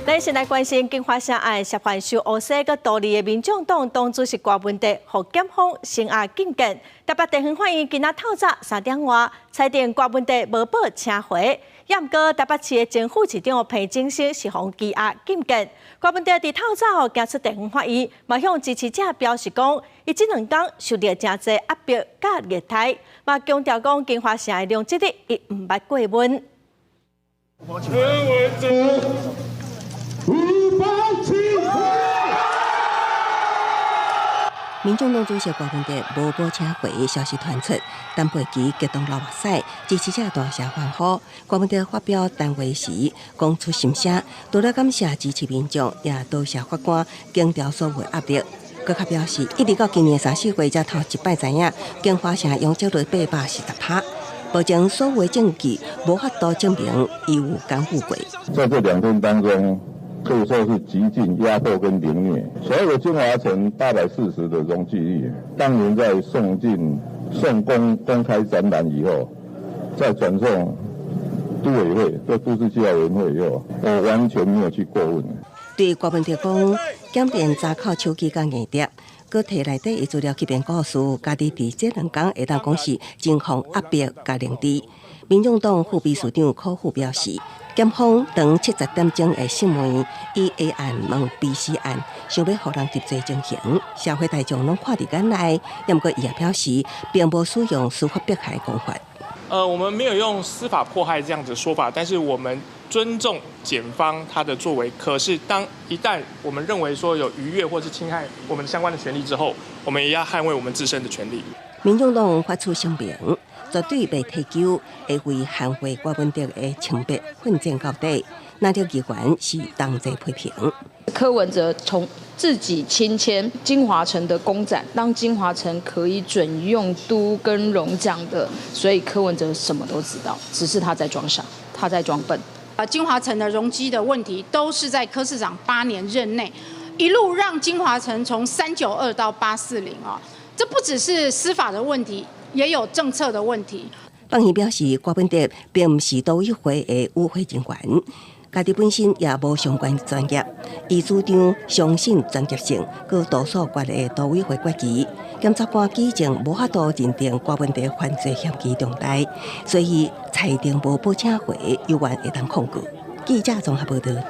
咱先來關心京華城案涉嫌收烏紗閣圖利的民眾黨黨主席柯文哲，予檢方聲押禁見。台北地方法院今仔透早3點外裁定柯文哲無報請回，也毋過台北市的前副市長彭錦生是予羈押禁見。柯文哲佇透早行出地方法院，嘛向支持者表示講，伊這兩工受著誠濟壓迫佮虐待，嘛強調講京華城的容積率伊毋捌過問。柯文哲570。民眾黨主席柯文哲無報請回消息傳出，陳佩琪激動流目屎，支持者大聲歡呼。柯文哲發表談話時，講出心聲，除了感謝支持民眾，也多謝法官減掉所有壓力。閣較表示，一直到今年三四月才頭一擺知影，京華城容積率840%，目前所有證據無法度證明伊有貪腐過。在這2天當中，可以說是極盡壓迫跟凌虐。所有的京華城840的容積率，當年在送進送公公開展覽以後，再轉送都委會、這都市計劃委員會以後，我完全沒有去過問。對柯文哲講，檢驗查扣手機佮硬碟，閣提內底的資料去編故事，家己佇這兩工會當講是真予壓迫佮凌遲。民眾黨副秘書長柯富表示，檢方當70點鐘的訊問，以 A 案問 B、C 案，想欲予人入罪情形，社會大眾攏看佇眼內。毋過伊也表示，並無使用司法迫害講法。我們沒有用司法迫害這樣子說法，但是我們尊重檢方他的作為。可是當一旦我們認為說有逾越或是侵害我們相關的權利之後，我們也要捍衛我們自身的權利。民眾黨發出聲明，絕對袂退休，會為捍衛柯文哲的清白奮戰到底。那條議員是同齊批評。柯文哲從自己親簽京華城的工展，當京華城可以準用都更容獎的，所以柯文哲什麼都知道，只是他在裝傻，他在裝笨。啊，京華城的容積的問題，都是在柯市長8年任內，一路讓京華城從392到840啊，這不只是司法的問題，也有政策的問題。放言表示，柯文哲並毋是都委會的與會人員，家己本身也無相關專業，伊主張相信專業性，閣多數決的都委會決議，檢察官舉證無法度認定柯文哲犯罪嫌疑重大，所以裁定無報請回，猶原會當抗告。記者綜合報道。